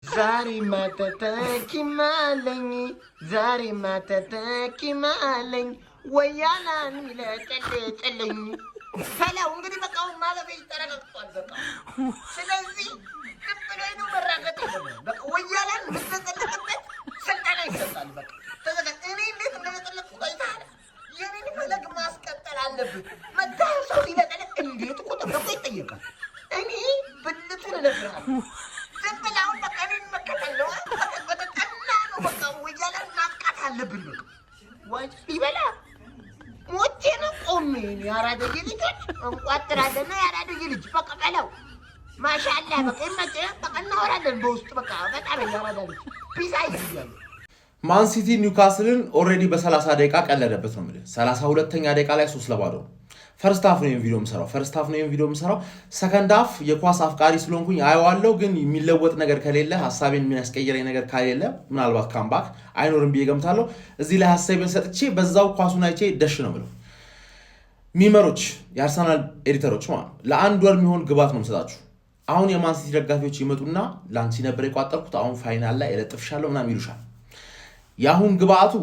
ዛሬማ ተተኪማለኝ፣ ዛሬማ ተተኪማለኝ፣ ወያላን ይለጠልጥልኝ። ፈላው እንግዲህ በቃ አሁን ማለፌ ተረጋግጧል። በቃ ስለዚህ ዝም ብሎ ሄዶ መራገጥ የለም። በቃ ወያላን የምትለጠልጥበት ስልጠና ይሰጣል። በቃ ተዘጋ። እኔ እንዴት እንደለጠለጥኩ አይተሃል። የኔን ፈለግ ማስቀጠል አለብህ። መታህ ሰው ሲለጠልጥ እንዴት እኮ ተብሎ እኮ ይጠየቃል። እኔ ብልቱን እነግርሃለሁ። ዝም ብለህ አሁን በቃ እኔን መከተል ነው። በተጠና ነው። በቃ ወያላን ማብቃት አለብን። በቃ ዋንጫ ሊበላ ሞቼ ነው ቆሜ። እኔ የአራደዬ ልጆች እንቋጥራለን ነው የአራደዬ ልጅ በቃ በለው ማሻአላ በቃ ይመችህ። በቃ እናወራለን በውስጥ። በቃ በጣም የአራዳ ልጅ ፒሳ ይያሉ። ማን ሲቲ ኒውካስልን already በ30 ደቂቃ ቀለደበት ነው የምልህ። 32ኛ ደቂቃ ላይ 3-0 ነው። First half ነው ቪዲዮ የምሰራው። First half ነው ቪዲዮ የምሰራው። Second half የኳስ አፍቃሪ ስለሆንኩኝ አየዋለሁ፣ ግን የሚለወጥ ነገር ከሌለ፣ ሀሳቤን የሚያስቀይረኝ ነገር ከሌለ ምናልባት comeback አይኖርም ብዬ ገምታለሁ። እዚህ ላይ ሀሳቤን ሰጥቼ በዛው ኳሱን አይቼ ደሽ ነው ብለው memer ኦች፣ የአርሰናል editor ኦች ማለት ነው። ለአንድ ወር የሚሆን ግባት ነው የምሰጣችሁ። አሁን የማን ሲቲ ደጋፊዎች ይመጡና ለአንቺ ነበር የቋጠርኩት፣ አሁን final ላይ እለጥፍሻለሁ ምናምን ይሉሻል። የአሁን ግብአቱ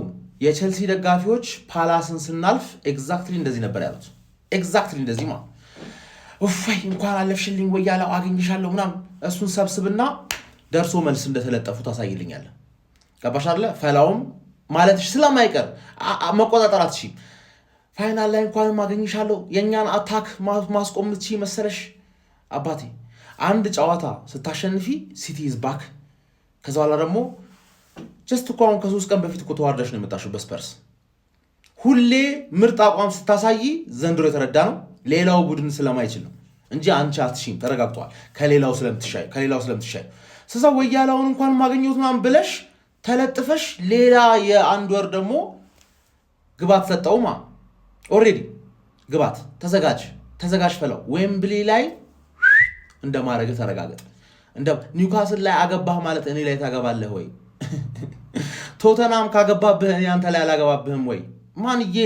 የቸልሲ ደጋፊዎች ፓላስን ስናልፍ exactly እንደዚህ ነበር ያሉት። Exactly እንደዚህ ማለት እፎይ እንኳን አለፍሽልኝ ወይ ያለው አገኝሻለሁ ምናምን። እሱን ሰብስብና ደርሶ መልስ እንደተለጠፉ ታሳይልኛለህ። ገባሽ አይደለ? ፈላውም ማለትሽ ስለማይቀር መቆጣጠር አትችይም። Final ላይ እንኳንም አገኝሻለሁ፣ የእኛን attack ማስቆም ምትችይ መሰለሽ አባቴ። አንድ ጨዋታ ስታሸንፊ City is back። ከዛ በኋላ ደግሞ just እኮ አሁን ከ3 ቀን በፊት እኮ ተዋርደሽ ነው የመጣሽው በስፐርስ። ሁሌ ምርጥ አቋም ስታሳይ ዘንድሮ የተረዳ ነው ሌላው ቡድን ስለማይችል ነው እንጂ አንቺ አትሺም፣ ተረጋግጧል። ከሌላው ስለምትሻይ ስዛ ወያላውን እንኳን ማገኘት ምናምን ብለሽ ተለጥፈሽ ሌላ የአንድ ወር ደግሞ ግባት ሰጠውማ። Already ግባት ተዘጋጅ፣ ተዘጋጅ ፈለው ዌምብሊ ላይ እንደማድረግ ተረጋገጥ። እንደ ኒውካስል ላይ አገባህ ማለት እኔ ላይ ታገባለህ ወይ? ቶተናም ካገባብህ እኔ አንተ ላይ አላገባብህም ወይ? ማንዬ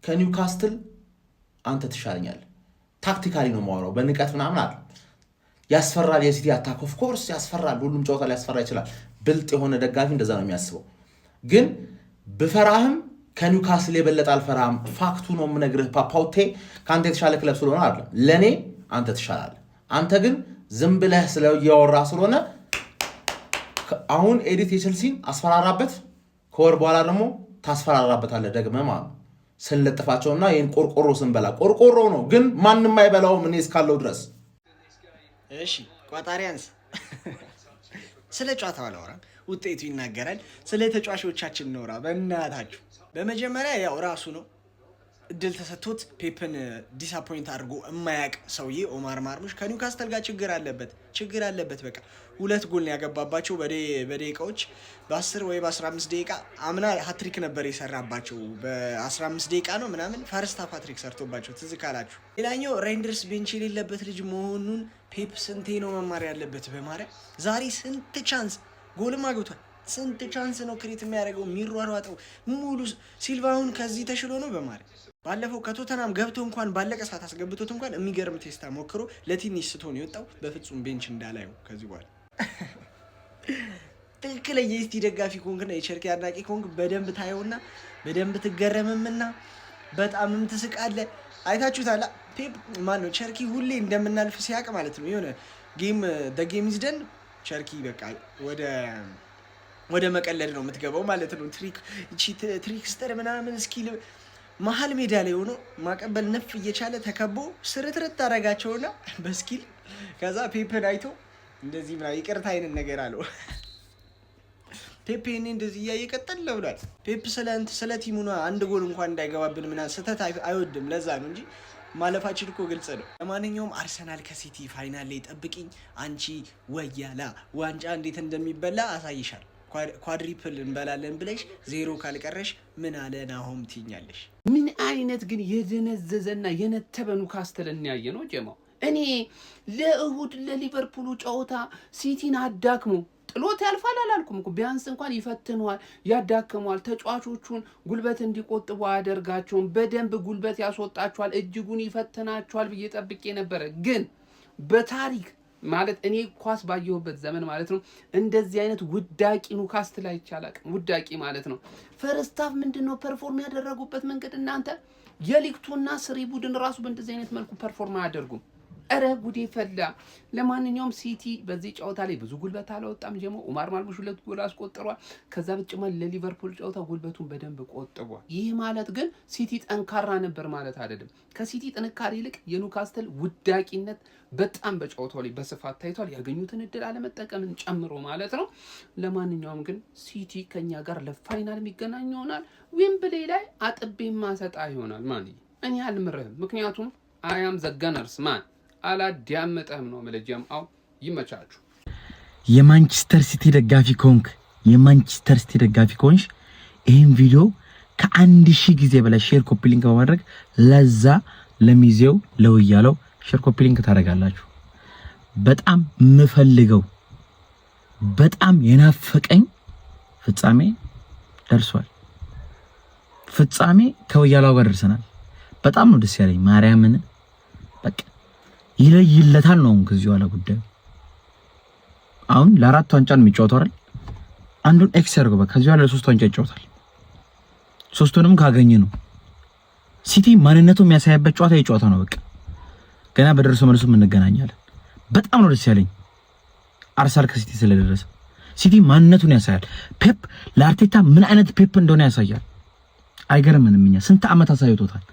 ከኒውካስትል አንተ ትሻለኛለህ። Tactically ነው የማወራው፣ በንቀት ምናምን አለ። ያስፈራል። የሲቲ attack of course ያስፈራል። ሁሉም ጨዋታ ሊያስፈራ ይችላል። ብልጥ የሆነ ደጋፊ እንደዛ ነው የሚያስበው። ግን ብፈራህም ከኒውካስል የበለጠ አልፈራህም። Fact ኡ ነው የምነግርህ። ፓፓውቴ ከአንተ የተሻለ ክለብ ስለሆነ አይደለም፣ ለእኔ አንተ ትሻላለህ። አንተ ግን ዝም ብለህ ስለእያወራ ስለሆነ አሁን edit የቸልሲን አስፈራራበት፣ ከወር በኋላ ደግሞ ታስፈራራበታለህ ደግመህ ማለት ነው። ስንለጥፋቸውና ይህን ቆርቆሮ ስንበላ ቆርቆሮ ነው ግን ማንም አይበላውም እኔ እስካለው ድረስ። እሺ ቋጣሪያንስ፣ ስለ ጨዋታው አላወራም፣ ውጤቱ ይናገራል። ስለ ተጫዋቾቻችን እናውራ በእናታችሁ። በመጀመሪያ ያው ራሱ ነው እድል ተሰጥቶት ፔፕን disappoint አድርጎ የማያውቅ ሰውዬ ኦማር ማርሙሽ ከኒውካስተል ጋር ችግር አለበት፣ ችግር አለበት። በቃ ሁለት ጎል ነው ያገባባቸው በደቂቃዎች በ10 ወይ በ15 ደቂቃ። አምና ሀትሪክ ነበር የሰራባቸው በ15 ደቂቃ ነው ምናምን first half ሀትሪክ ሰርቶባቸው ትዝ ካላችሁ። ሌላኛው ሬንደርስ bench የሌለበት ልጅ መሆኑን ፔፕ ስንቴ ነው መማር ያለበት? በማርያም ዛሬ ስንት chance፣ ጎልም አግብቷል። ስንት chance ነው create የሚያደርገው የሚሯሯጠው ሙሉ ሲልቫውን ከዚህ ተሽሎ ነው በማርያም። ባለፈው ከቶተናም ገብቶ እንኳን ባለቀ ሰዓት አስገብቶት እንኳን የሚገርም ቴስታ ሞክሮ ለትንሽ ስቶ ነው የወጣው። በፍጹም bench እንዳላየው ከዚህ በኋላ። ትክክለኛ የሲቲ ደጋፊ ከሆንክና የቸርኪ አድናቂ ከሆንክ በደንብ ታየውና በደንብ ትገረምምና በጣምም ትስቃለህ። አይታችሁታል። ፔፕ ማን ነው ቸርኪ ሁሌ እንደምናልፍ ሲያውቅ ማለት ነው የሆነ game game is done ቸርኪ በቃ ወደ መቀለድ ነው የምትገባው ማለት ነው። Trickster ምናምን skill መሀል ሜዳ ላይ ሆኖ ማቀበል ነፍ እየቻለ ተከቦ ስርትርት አደረጋቸውና በ skill ከዛ ፔፕን አይቶ እንደዚህ ምናምን ይቅርታ አይነት ነገር አለው። ፔፕ ይሄኔ እንደዚህ እያየ ቀጠል ብሏል። ፔፕ ስለ team ኡ ነው አንድ ጎል እንኳን እንዳይገባብን ምናምን ስህተት አይወድም። ለዛ ነው እንጂ ማለፋችን እኮ ግልጽ ነው። ለማንኛውም አርሰናል ከሲቲ final ላይ ጠብቂኝ። አንቺ ወያላ ዋንጫ እንዴት እንደሚበላ አሳይሻል። Quadruple እንበላለን ብለሽ ዜሮ ካልቀረሽ ምን አለ ናሆም ትይኛለሽ። ምን አይነት ግን የደነዘዘና የነተበ ኒውካስትልን ያየ ነው ጀማው። እኔ ለእሁድ ለሊቨርፑሉ ጨዋታ ሲቲን አዳክሞ ጥሎት ያልፋል አላልኩም እኮ፣ ቢያንስ እንኳን ይፈትነዋል፣ ያዳክመዋል። ተጫዋቾቹን ጉልበት እንዲቆጥቡ አያደርጋቸውም። በደንብ ጉልበት ያስወጣቸዋል፣ እጅጉን ይፈትናቸዋል ብዬ ጠብቄ ነበረ። ግን በታሪክ ማለት እኔ ኳስ ባየሁበት ዘመን ማለት ነው እንደዚህ አይነት ውዳቂ ኑካስትል አይቼ አላቅም። ውዳቂ ማለት ነው። First half ምንድን ነው perform ያደረጉበት መንገድ እናንተ፣ የ League Two ና Three ቡድን ራሱ በእንደዚህ አይነት መልኩ perform አያደርጉም። እረ ጉዴ ፈላ። ለማንኛውም ሲቲ በዚህ ጨዋታ ላይ ብዙ ጉልበት አላወጣም። ጀሞ ኡማር ማርሙሽ ሁለት ጎል አስቆጥሯል። ከዛ በተጨማሪ ለሊቨርፑል ጨዋታ ጉልበቱን በደንብ ቆጥቧል። ይህ ማለት ግን ሲቲ ጠንካራ ነበር ማለት አይደለም። ከሲቲ ጥንካሬ ይልቅ የኑካስትል ውዳቂነት በጣም በጨዋታው ላይ በስፋት ታይቷል። ያገኙትን እድል አለመጠቀምን ጨምሮ ማለት ነው። ለማንኛውም ግን ሲቲ ከኛ ጋር ለ final የሚገናኝ ይሆናል። ዊምብሌ ላይ አጥቤ ማሰጣ ይሆናል። ማን እኔ አልምርህም፣ ምክንያቱም I am the Gunners man፣ አላዳምጥህም ነው መለጀምአው። ይመቻችሁ። የማንቸስተር ሲቲ ደጋፊ ከሆንክ፣ የማንቸስተር ሲቲ ደጋፊ ከሆንሽ ይህን ቪዲዮ ከ1000 ጊዜ በላይ share copy link በማድረግ ለዛ ለሚዜው ለውያለው share copy link ታደርጋላችሁ። በጣም የምፈልገው፣ በጣም የናፈቀኝ ፍጻሜ ደርሷል። ፍጻሜ ከወያላው ጋር ደርሰናል። በጣም ነው ደስ ያለኝ። ማርያምን በቃ ይለይለታል ነው አሁን ከዚህ በኋላ ጉዳዩ። አሁን ለአራት ዋንጫ ነው የሚጫወተው አይደል? አንዱን X ያድርገው። በቃ ከዚህ በኋላ ለሶስት ዋንጫ ይጫወታል። ሶስቱንም ካገኘ ነው ሲቲ ማንነቱ የሚያሳይበት ጨዋታ የጨዋታ ነው። በቃ ገና በደርሶ መልሱ እንገናኛለን። በጣም ነው ደስ ያለኝ አርሰናል ከሲቲ ስለደረሰ። ሲቲ ማንነቱን ያሳያል። ፔፕ ለአርቴታ ምን አይነት ፔፕ እንደሆነ ያሳያል። አይገርምንም? እኛ ስንት ዓመት አሳይቶታል።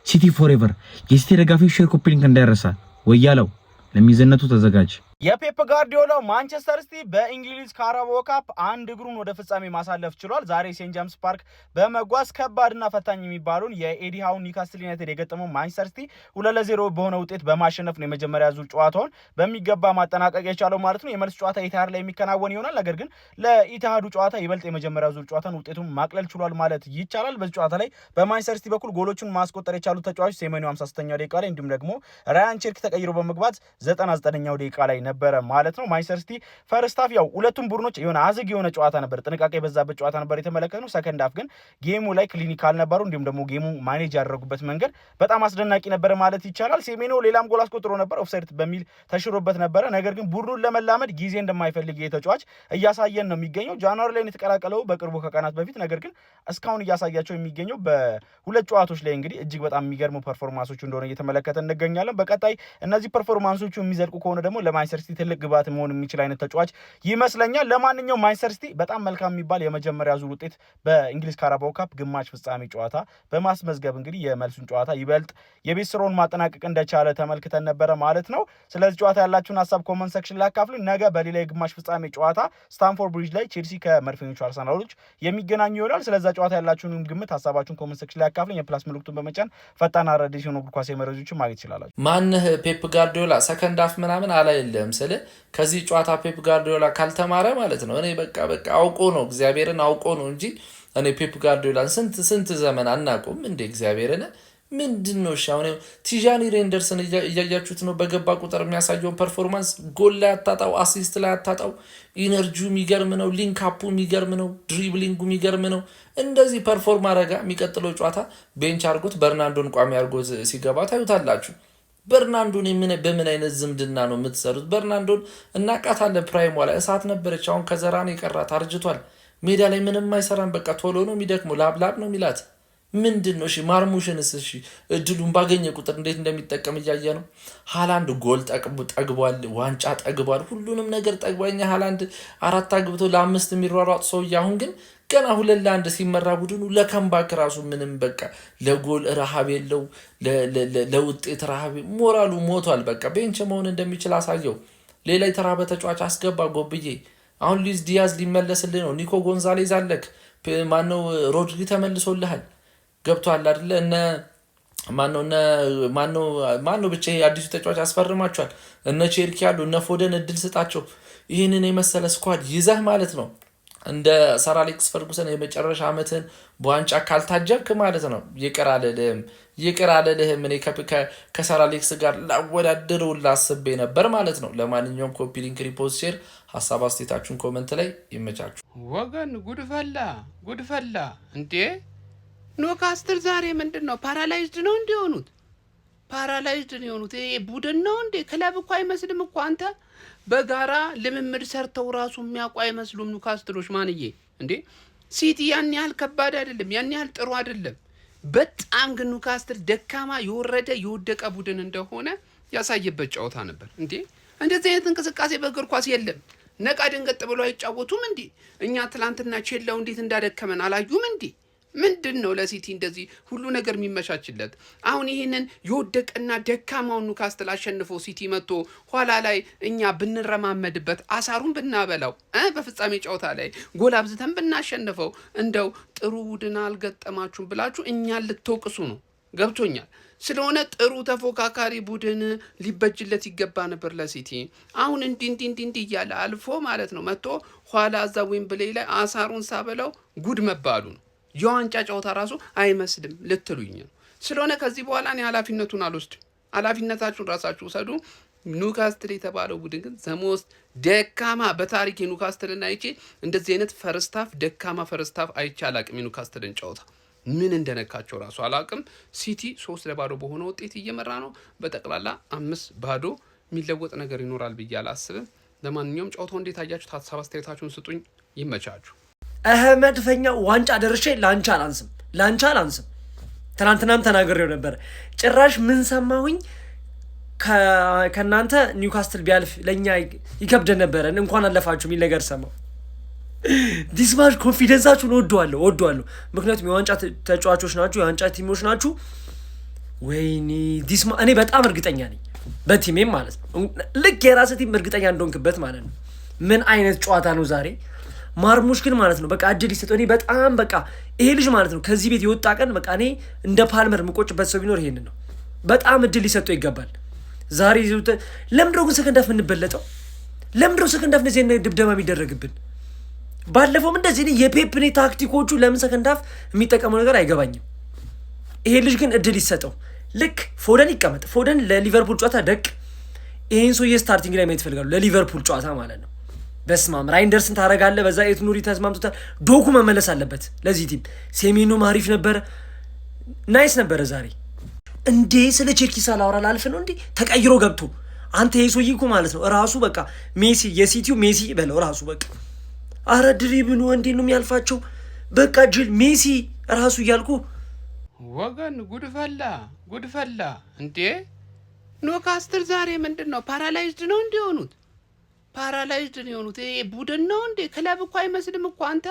ሲቲ forever። የሲቲ ደጋፊው share copy link እንዳይረሳ። ወያለው ለሚዘነቱ ተዘጋጅ። የፔፕ ጋርዲዮላው ማንቸስተር ሲቲ በእንግሊዝ ካራባኦ ካፕ አንድ እግሩን ወደ ፍጻሜ ማሳለፍ ችሏል። ዛሬ ሴንት ጄምስ ፓርክ በመጓዝ ከባድና ፈታኝ የሚባሉን የኤዲ ሃውን ኒውካስትል ዩናይትድ የገጠመው ማንቸስተር ሲቲ 2-0 በሆነ ውጤት በማሸነፍ ነው የመጀመሪያ ዙር ጨዋታውን በሚገባ ማጠናቀቅ የቻለው ማለት ነው። የመልስ ጨዋታ ኢቲሃድ ላይ የሚከናወን ይሆናል። ነገር ግን ለኢቲሃዱ ጨዋታ ይበልጥ የመጀመሪያ ዙር ጨዋታን ውጤቱን ማቅለል ችሏል ማለት ይቻላል። በዚህ ጨዋታ ላይ በማንቸስተር ሲቲ በኩል ጎሎቹን ማስቆጠር የቻሉት ተጫዋቾች ሴሜንዮ 56ኛው ደቂቃ ላይ እንዲሁም ደግሞ ራያን ቼርኪ ተቀይሮ በመግባት 99ኛው ደቂቃ ላይ ነበረ ማለት ነው። ማንቸስተር ሲቲ first half ያው ሁለቱም ቡድኖች የሆነ አዝግ የሆነ ጨዋታ ነበር፣ ጥንቃቄ የበዛበት ጨዋታ ነበር የተመለከትነው። Second half ግን game ኡ ላይ clinical ነበሩ። እንዲሁም ደግሞ game ኡ manage ያደረጉበት መንገድ በጣም አስደናቂ ነበረ ማለት ይቻላል። ሴሜንዮ ሌላም ጎል አስቆጥሮ ነበር፣ ኦፍሳይድ በሚል ተሽሮበት ነበረ። ነገር ግን ቡድኑን ለመላመድ ጊዜ እንደማይፈልግ ይህ ተጫዋች እያሳየን ነው የሚገኘው። January ላይ የተቀላቀለው በቅርቡ ከቀናት በፊት፣ ነገር ግን እስካሁን እያሳያቸው የሚገኘው በሁለት ጨዋታዎች ላይ እንግዲህ እጅግ በጣም የሚገርሙ performance ኦቹ እንደሆነ እየተመለከተ እንገኛለን። በቀጣይ እነዚህ performance ኦቹ የሚዘልቁ ከሆነ ደግሞ ለማንቸስተር ሲቲ ትልቅ ግብዓት መሆን የሚችል አይነት ተጫዋች ይመስለኛል። ለማንኛውም ማንቸስተር ሲቲ በጣም መልካም የሚባል የመጀመሪያ ዙር ውጤት በእንግሊዝ ካራባኦ ካፕ ግማሽ ፍጻሜ ጨዋታ በማስመዝገብ እንግዲህ የመልሱን ጨዋታ ይበልጥ የቤት ስራውን ማጠናቀቅ እንደቻለ ተመልክተን ነበረ ማለት ነው። ስለዚህ ጨዋታ ያላችሁን ሀሳብ comment section ላይ አካፍሉን። ነገ በሌላ የግማሽ ፍጻሜ ጨዋታ ስታንፎርድ ብሪጅ ላይ ቼልሲ ከመድፈኞቹ አርሰናሎች የሚገናኙ ይሆናል። ስለዛ ጨዋታ ያላችሁንም ግምት ሀሳባችሁን comment section ላይ አካፍሉኝ። የ plus ምልክቱን በመጫን ፈጣን አዳዲስ የሆኑ እግር ኳስ መረጃዎችን ማግኘት ይችላላችሁ። ማንህ ፔፕ ጋርዲዮላ second half ምናምን አላየለህም ስል ከዚህ ጨዋታ ፔፕ ጋርዲዮላ ካልተማረ ማለት ነው። እኔ በቃ በቃ አውቆ ነው፣ እግዚአብሔርን አውቆ ነው እንጂ እኔ ፔፕ ጋርዲዮላን ስንት ስንት ዘመን አናውቁም እንደ እግዚአብሔርን ምንድን ነው? እሺ አሁን ቲዣኒ ሬንደርስን እያያችሁት ነው። በገባ ቁጥር የሚያሳየውን performance ጎል ላይ አታጣው፣ assist ላይ አታጣው። Energy ው የሚገርም ነው። Link up ኡ የሚገርም ነው። Dribbling ኡ የሚገርም ነው። እንደዚህ perform አረጋ። የሚቀጥለው ጨዋታ bench አድርጎት በርናንዶን ቋሚ አድርጎት ሲገባ ታዩታላችሁ። በርናንዶን በምን አይነት ዝምድና ነው የምትሰሩት? በርናንዶን እናቃታለን። Prime ሟ ላይ እሳት ነበረች። አሁን ከዘራን የቀራት አርጅቷል። ሜዳ ላይ ምንም አይሰራም። በቃ ቶሎ ነው የሚደክመው። ላብላብ ነው የሚላት። ምንድን ነው? እሺ ማርሙሽንስ? እሺ እድሉን ባገኘ ቁጥር እንዴት እንደሚጠቀም እያየ ነው። ሃላንድ ጎል ጠግቧል፣ ዋንጫ ጠግቧል፣ ሁሉንም ነገር ጠግቧኛ። ሃላንድ አራት አግብቶ ለአምስት የሚሯሯጥ ሰውዬ አሁን ግን ገና 2-1 ሲመራ ቡድኑ ለ comeback ራሱ ምንም በቃ ለጎል ረሃብ የለው፣ ለውጤት ረሃብ፣ ሞራሉ ሞቷል። በቃ bench መሆን እንደሚችል አሳየው። ሌላ የተራበ ተጫዋች አስገባ ጎብዬ። አሁን ሉዊስ ዲያዝ ሊመለስልህ ነው። ኒኮ ጎንዛሌዝ አለክ። ማነው ሮድሪ ተመልሶልሃል። ገብቷል አይደለ? እነ ማነው ማነው ማነው ብቻ አዲሱ ተጫዋች አስፈርማቸዋል። እነ ቼርኪ ያሉ እነ ፎደን እድል ስጣቸው። ይህንን የመሰለ squad ይዘህ ማለት ነው እንደ ሰር አሌክስ ፈርጉሰን የመጨረሻ ዓመትን በዋንጫ ካልታጀብክ ማለት ነው ይቅር አልልህም፣ ይቅር አልልህም። እኔ ከሰር አሌክስ ጋር ላወዳድረው ላስቤ ነበር ማለት ነው። ለማንኛውም copy link፣ repost፣ share፣ ሀሳብ አስተያየታችሁን comment ላይ ይመቻችሁ። ወገን ጉድፈላ ጉድፈላ እንዴ! ኑካስትል ዛሬ ምንድን ነው paralyzed ነው እንዲ የሆኑት? Paralyzed ነው የሆኑት። ይሄ ቡድን ነው እንዴ? ክለብ እኮ አይመስልም እኮ አንተ። በጋራ ልምምድ ሰርተው ራሱ የሚያውቁ አይመስሉም ኑካስትሎች። ማንዬ እንዴ፣ ሲቲ ያን ያህል ከባድ አይደለም፣ ያን ያህል ጥሩ አይደለም። በጣም ግን ኑካስትል ደካማ፣ የወረደ፣ የወደቀ ቡድን እንደሆነ ያሳየበት ጨዋታ ነበር። እንዴ፣ እንደዚህ አይነት እንቅስቃሴ በእግር ኳስ የለም። ነቃ ደንገጥ ብሎ አይጫወቱም እንዴ? እኛ ትላንትና ቼላው እንዴት እንዳደከመን አላዩም እንዴ? ምንድን ነው ለሲቲ እንደዚህ ሁሉ ነገር የሚመቻችለት? አሁን ይህንን የወደቀና ደካማውን ኑካስትል አሸንፎ ሲቲ መጥቶ ኋላ ላይ እኛ ብንረማመድበት፣ አሳሩን ብናበላው፣ በፍጻሜ ጨዋታ ላይ ጎል አብዝተን ብናሸንፈው እንደው ጥሩ ቡድን አልገጠማችሁም ብላችሁ እኛን ልትወቅሱ ነው። ገብቶኛል። ስለሆነ ጥሩ ተፎካካሪ ቡድን ሊበጅለት ይገባ ነበር ለሲቲ። አሁን እንዲ እንዲ እንዲ እንዲ እያለ አልፎ ማለት ነው መጥቶ ኋላ እዛ ዌምብሌይ ላይ አሳሩን ሳበላው ጉድ መባሉ ነው። የዋንጫ ጨዋታ ራሱ አይመስልም ልትሉኝ ነው። ስለሆነ ከዚህ በኋላ እኔ ኃላፊነቱን አልወስድም። ኃላፊነታችሁን ራሳችሁ ውሰዱ። ኑካስትል የተባለው ቡድን ግን the most ደካማ፣ በታሪክ የኑካስትልን አይቼ እንደዚህ አይነት first half፣ ደካማ first half አይቼ አላቅም። የኑካስትልን ጨዋታ ምን እንደነካቸው ራሱ አላቅም። ሲቲ 3-0 በሆነ ውጤት እየመራ ነው። በጠቅላላ 5-0። የሚለወጥ ነገር ይኖራል ብዬ አላስብም። ለማንኛውም ጨዋታው እንዴት አያችሁት? ሀሳብ አስተያየታችሁን ስጡኝ። ይመቻችሁ። እህ መድፈኛ፣ ዋንጫ ደርሼ ላንቻ አላንስም፣ ላንቻ አላንስም። ትናንትናም ተናግሬው ነበር። ጭራሽ ምን ሰማሁኝ? ከእናንተ ኒውካስትል ቢያልፍ ለእኛ ይከብደን ነበረ፣ እንኳን አለፋችሁ የሚል ነገር ሰማሁ። This much confidence ኣችሁን ወደዋለሁ፣ ወደዋለሁ። ምክንያቱም የዋንጫ ተጫዋቾች ናችሁ፣ የዋንጫ team ኦች ናችሁ። ወይኔ this እኔ በጣም እርግጠኛ ነኝ በ team ኤም ማለት ነው። ልክ የራስህ team እርግጠኛ እንደሆንክበት ማለት ነው። ምን አይነት ጨዋታ ነው ዛሬ? ማርሙሽ ግን ማለት ነው በቃ እድል ይሰጠው። እኔ በጣም በቃ ይሄ ልጅ ማለት ነው ከዚህ ቤት የወጣ ቀን በቃ እኔ እንደ ፓልመር የምቆጭበት ሰው ቢኖር ይሄንን ነው። በጣም እድል ሊሰጠው ይገባል። ዛሬ ለምንድነው ግን second half የምንበለጠው? ለምንድነው second half እንደዚህ አይነት ድብደባ የሚደረግብን? ባለፈውም እንደዚህ እኔ የፔፕ እኔ ታክቲኮቹ ለምን second half የሚጠቀመው ነገር አይገባኝም። ይሄ ልጅ ግን እድል ይሰጠው። ልክ ፎደን ይቀመጥ። ፎደን ለሊቨርፑል ጨዋታ ደቅ ይሄን ሰውዬ starting ላይ ማየት ይፈልጋሉ። ለሊቨርፑል ጨዋታ ማለት ነው። በስማም፣ ራይንደርስን ታረጋለህ። በዛ ኤት ኑሪ ተስማምቶታል። ዶኩ መመለስ አለበት ለዚህ team። ሴሜኖም አሪፍ ነበረ፣ nice ነበረ ዛሬ። እንዴ፣ ስለ ቼርኪ ሳላወራ ላልፍ ነው እንዴ? ተቀይሮ ገብቶ አንተ ይሄ ሰውዬ እኮ ማለት ነው ራሱ በቃ ሜሲ፣ የሲቲው ሜሲ በለው ራሱ በቃ። አረ dribble ኡ እንዴት ነው የሚያልፋቸው? በቃ ጅል ሜሲ ራሱ እያልኩ። ወገን፣ ጉድፈላ ጉድፈላ እንዴ! ኑካስትል ዛሬ ምንድን ነው? Paralyzed ነው እንዲ የሆኑት? Paralyzed ነው የሆኑት። ይሄ ቡድን ነው እንዴ? ክለብ እኮ አይመስልም እኮ አንተ።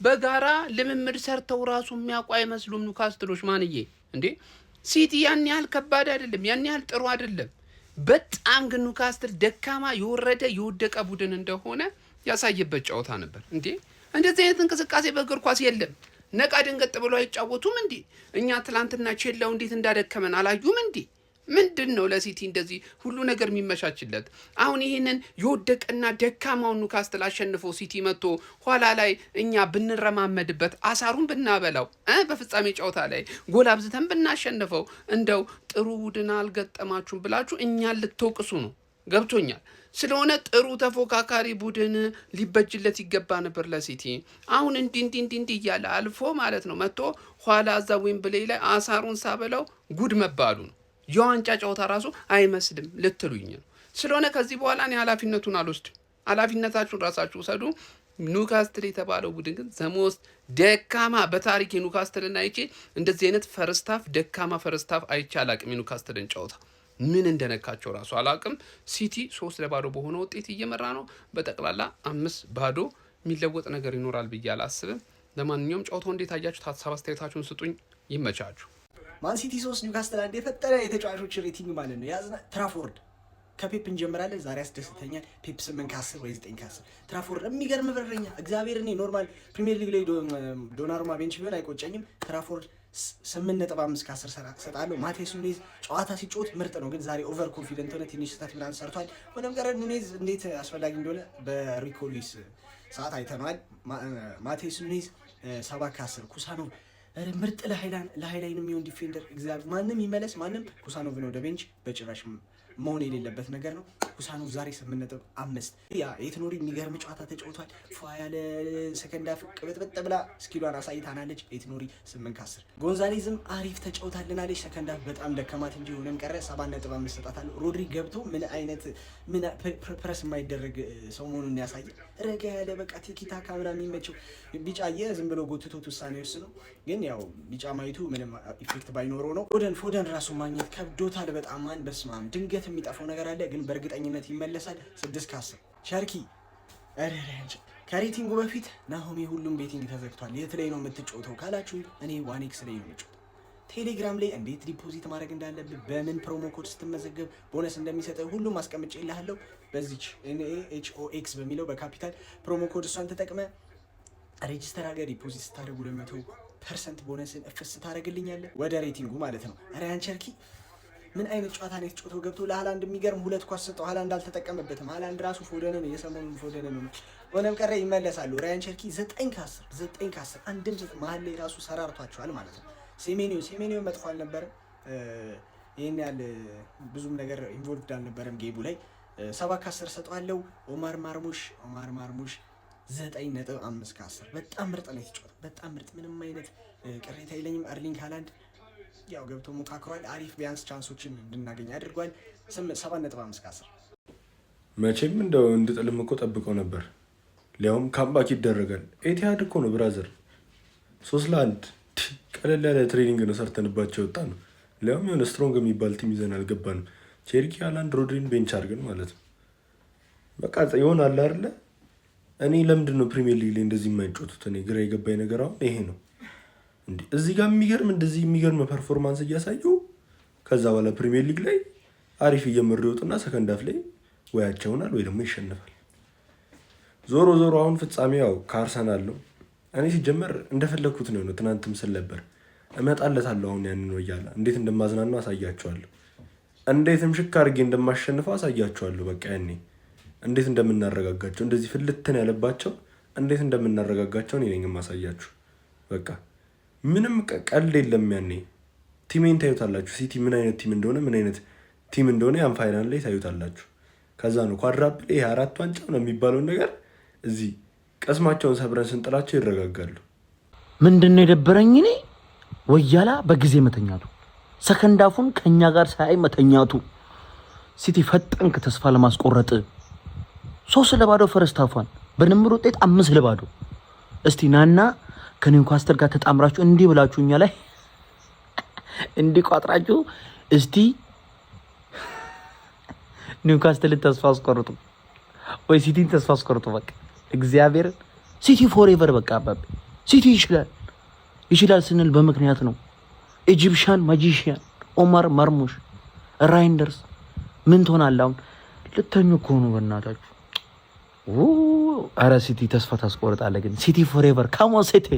በጋራ ልምምድ ሰርተው ራሱ የሚያውቁ አይመስሉም ኑካስትሎች። ማንዬ እንዴ፣ ሲቲ ያን ያህል ከባድ አይደለም፣ ያን ያህል ጥሩ አይደለም። በጣም ግን ኑካስትል ደካማ፣ የወረደ፣ የወደቀ ቡድን እንደሆነ ያሳየበት ጨዋታ ነበር። እንዴ፣ እንደዚህ አይነት እንቅስቃሴ በእግር ኳስ የለም። ነቃ ደንገጥ ብሎ አይጫወቱም እንዴ? እኛ ትላንትና ቼላው እንዴት እንዳደከመን አላዩም እንዴ? ምንድን ነው ለሲቲ እንደዚህ ሁሉ ነገር የሚመቻችለት? አሁን ይህንን የወደቀና ደካማውን ኑካስትል አሸንፎ ሲቲ መጥቶ ኋላ ላይ እኛ ብንረማመድበት፣ አሳሩን ብናበላው፣ በፍጻሜ ጨዋታ ላይ ጎል አብዝተን ብናሸንፈው እንደው ጥሩ ቡድን አልገጠማችሁም ብላችሁ እኛን ልትወቅሱ ነው። ገብቶኛል። ስለሆነ ጥሩ ተፎካካሪ ቡድን ሊበጅለት ይገባ ነበር ለሲቲ። አሁን እንዲ እንዲ እንዲ እንዲ እያለ አልፎ ማለት ነው መጥቶ ኋላ እዛ ዌምብሌይ ላይ አሳሩን ሳበላው ጉድ መባሉ ነው። የዋንጫ ጨዋታ ራሱ አይመስልም ልትሉኝ ነው። ስለሆነ ከዚህ በኋላ እኔ ኃላፊነቱን አልወስድም። ኃላፊነታችሁን ራሳችሁ ውሰዱ። ኑካስትል የተባለው ቡድን ግን the most ደካማ፣ በታሪክ የኑካስትልን አይቼ እንደዚህ አይነት first half፣ ደካማ first half አይቼ አላቅም። የኑካስትልን ጨዋታ ምን እንደነካቸው ራሱ አላቅም። ሲቲ 3-0 በሆነ ውጤት እየመራ ነው። በጠቅላላ 5-0። የሚለወጥ ነገር ይኖራል ብዬ አላስብም። ለማንኛውም ጨዋታው እንዴት አያችሁት? ሀሳብ አስተያየታችሁን ስጡኝ። ይመቻችሁ። ማን ሲቲ 3፣ ኒውካስትል 1። የፈጠረ የተጫዋቾች rating ማለት ነው። ያዝና ትራፎርድ፣ ከፔፕ እንጀምራለን። ዛሬ አስደስተኛል። ፔፕ 8 ከ10 ወይ 9 ከ10። ትራፎርድ የሚገርም በረኛ፣ እግዚአብሔር፣ እኔ normal ፕሪሚየር ሊግ ላይ ዶናሩማ bench ቢሆን አይቆጨኝም። ትራፎርድ 8.5 ከ10 ሰጣለሁ። ማቴስ ኑኔዝ ጨዋታ ሲጫወት ምርጥ ነው፣ ግን ዛሬ over confident ሆነ፣ ትንሽ ስህተት ምናምን ሰርቷል። ሆነም ቀረ ኑኔዝ እንዴት አስፈላጊ እንደሆነ በሪኮ ሉዊስ ሰዓት አይተነዋል። ማቴስ ኑኔዝ 7 ከ10። ኩሳኖቭ ምርጥ ለ high line የሚሆን defender። እግዚአብሔር፣ ማንም ይመለስ ማንም ኩሳኖቭን ወደ bench በጭራሽ መሆን የሌለበት ነገር ነው። ሁሳኖቭ ዛሬ 8.5። ያ አይት ኑሪ የሚገርም ጨዋታ ተጫውቷል። ፏ ያለ second half ቅብጥብጥ ብላ skill ኧን አሳይታናለች። አይት ኑሪ 8 ከ10። ጎንዛሌዝም አሪፍ ተጫውታልናለች። Second half በጣም ደከማት እንጂ ሆነም ቀረ 7.5 ሰጣታለሁ። ሮድሪ ገብቶ ምን አይነት ምን ፕረስ የማይደረግ ሰው መሆኑን ያሳየ፣ ረጋ ያለ በቃ ቲኪታካ ምናምን የሚመቸው፣ ቢጫ ዝም ብሎ ጎትቶት ውሳኔ ወስኖ ግን ያው ቢጫ ማየቱ ምንም effect ባይኖረው ነው። ፎደን ፎደን ራሱ ማግኘት ከብዶታል በጣም። ማን በስማም ድንገት የሚጠፋው ነገር አለ፣ ግን በእርግጠኝነት ይመለሳል። 6 ከ10። ቸርኪ ከ rating ኡ በፊት ናሆሜ ሁሉም betting ተዘግቷል፣ የት ላይ ነው የምትጫወተው ካላችሁ እኔ 1x ላይ ነው የምጫወተው። ቴሌግራም ላይ እንዴት deposit ማድረግ እንዳለብህ፣ በምን promo code ስትመዘገብ ቦነስ እንደሚሰጥ ሁሉም አስቀምጬልሃለሁ። በዚች NAHOX በሚለው በ capital promo code እሷን ተጠቅመህ register አድርገህ deposit ስታደርጉ 200% ቦነስን እፍስ ታደርግልኛለህ። ወደ rating ኡ ማለት ነው። ራያን ቸርኪ ምን አይነት ጨዋታ ነው የተጫወተው? ገብቶ ለሃላንድ የሚገርም ሁለት ኳስ ሰጠው። ሃላንድ አልተጠቀመበትም። ሃላንድ ራሱ ፎደንን የሰሞኑን ፎደንን ነው። ሆነም ቀረ ይመለሳሉ። ራያን ቸርኪ 9 ከ10፣ 9 ከ10። አንድም መሀል ላይ ራሱ ሰራርቷቸዋል ማለት ነው። ሴሜኒዮ ሴሜኒዮ መጥፎ አልነበረም። ይህን ያህል ብዙም ነገር involved አልነበረም game ኡ ላይ። 7 ከ10 ሰጠዋለሁ። ኦማር ማርሙሽ፣ ኦማር ማርሙሽ 9.5 ከ10። በጣም ምርጥ ነው የተጫወተው። በጣም ምርጥ፣ ምንም አይነት ቅሬታ የለኝም። ኤርሊንግ ሃላንድ ያው ገብቶ ሞካክሯል። አሪፍ ቢያንስ chance ኦችን እንድናገኝ አድርጓል። 7.5 ከ10። መቼም እንደው እንድጥልም እኮ ጠብቀው ነበር። ሊያውም comeback ይደረጋል። ኤቲሃድ እኮ ነው brother። 3-1 ቀለል ያለ training ነው ሰርተንባቸው የወጣ ነው። ሊያውም የሆነ strong የሚባል team ይዘን አልገባንም። ቼርኪ፣ ሃላንድ፣ ሮድሪን bench አድርገን ማለት ነው። በቃ ይሆናል አይደለ? እኔ ለምንድን ነው ፕሪሚየር ሊግ ላይ እንደዚህ የማይጫወቱት? እኔ ግራ የገባኝ ነገር አሁን ይሄ ነው። እንዴ እዚህ ጋር የሚገርም እንደዚህ የሚገርም performance እያሳዩ ከዛ በኋላ ፕሪሚየር ሊግ ላይ አሪፍ እየመሩ ይወጡና second half ላይ ወይ አቻ ይሆናል ወይ ደግሞ ይሸንፋል። ዞሮ ዞሮ አሁን ፍጻሜ ያው ከአርሰናል ነው። እኔ ሲጀመር እንደፈለግኩት ነው ነው። ትናንትም ስል ነበር እመጣለታለሁ። አሁን ያንን ነው እያለ እንዴት እንደማዝናናው አሳያቸዋለሁ። እንዴትም ሽክ አድርጌ እንደማሸንፈው አሳያቸዋለሁ። በቃ ያኔ እንዴት እንደምናረጋጋቸው፣ እንደዚህ ፍልትን ያለባቸው እንዴት እንደምናረጋጋቸው እኔ ነኝ የማሳያችሁ። በቃ ምንም ቀልድ የለም። ያኔ team ኤን ታዩታላችሁ። ሲቲ ምን አይነት team እንደሆነ፣ ምን አይነት team እንደሆነ ያን final ላይ ታዩታላችሁ። ከዛ ነው quadruple ይሄ አራት ዋንጫ ነው የሚባለውን ነገር እዚህ ቅስማቸውን ሰብረን ስንጥላቸው ይረጋጋሉ። ምንድን ነው የደበረኝ እኔ? ወያላ በጊዜ መተኛቱ፣ second half ኡን ከኛ ጋር ሳያይ መተኛቱ። ሲቲ ፈጠንክ ተስፋ ለማስቆረጥ። 3-0 first half ኧን፣ በድምር ውጤት 5-0። እስቲ ናና ከኒውካስትል ጋር ተጣምራችሁ እንዲህ ብላችሁ እኛ ላይ እንዲህ ቋጥራችሁ እስቲ ኒውካስትልን ተስፋ አስቆርጡ ወይ ሲቲን ተስፋ አስቆርጡ። በቃ እግዚአብሔር ሲቲ forever። በቃ አባቤ ሲቲ ይችላል፣ ይችላል ስንል በምክንያት ነው። Egyptian magician ኦማር ማርሙሽ፣ ራይንደርስ ምን ትሆናለህ አሁን? ልተኙ እኮ ነው በእናታችሁ። ኧረ ሲቲ ተስፋ ታስቆርጣለህ ግን። ሲቲ forever፣ come on ሲቲ።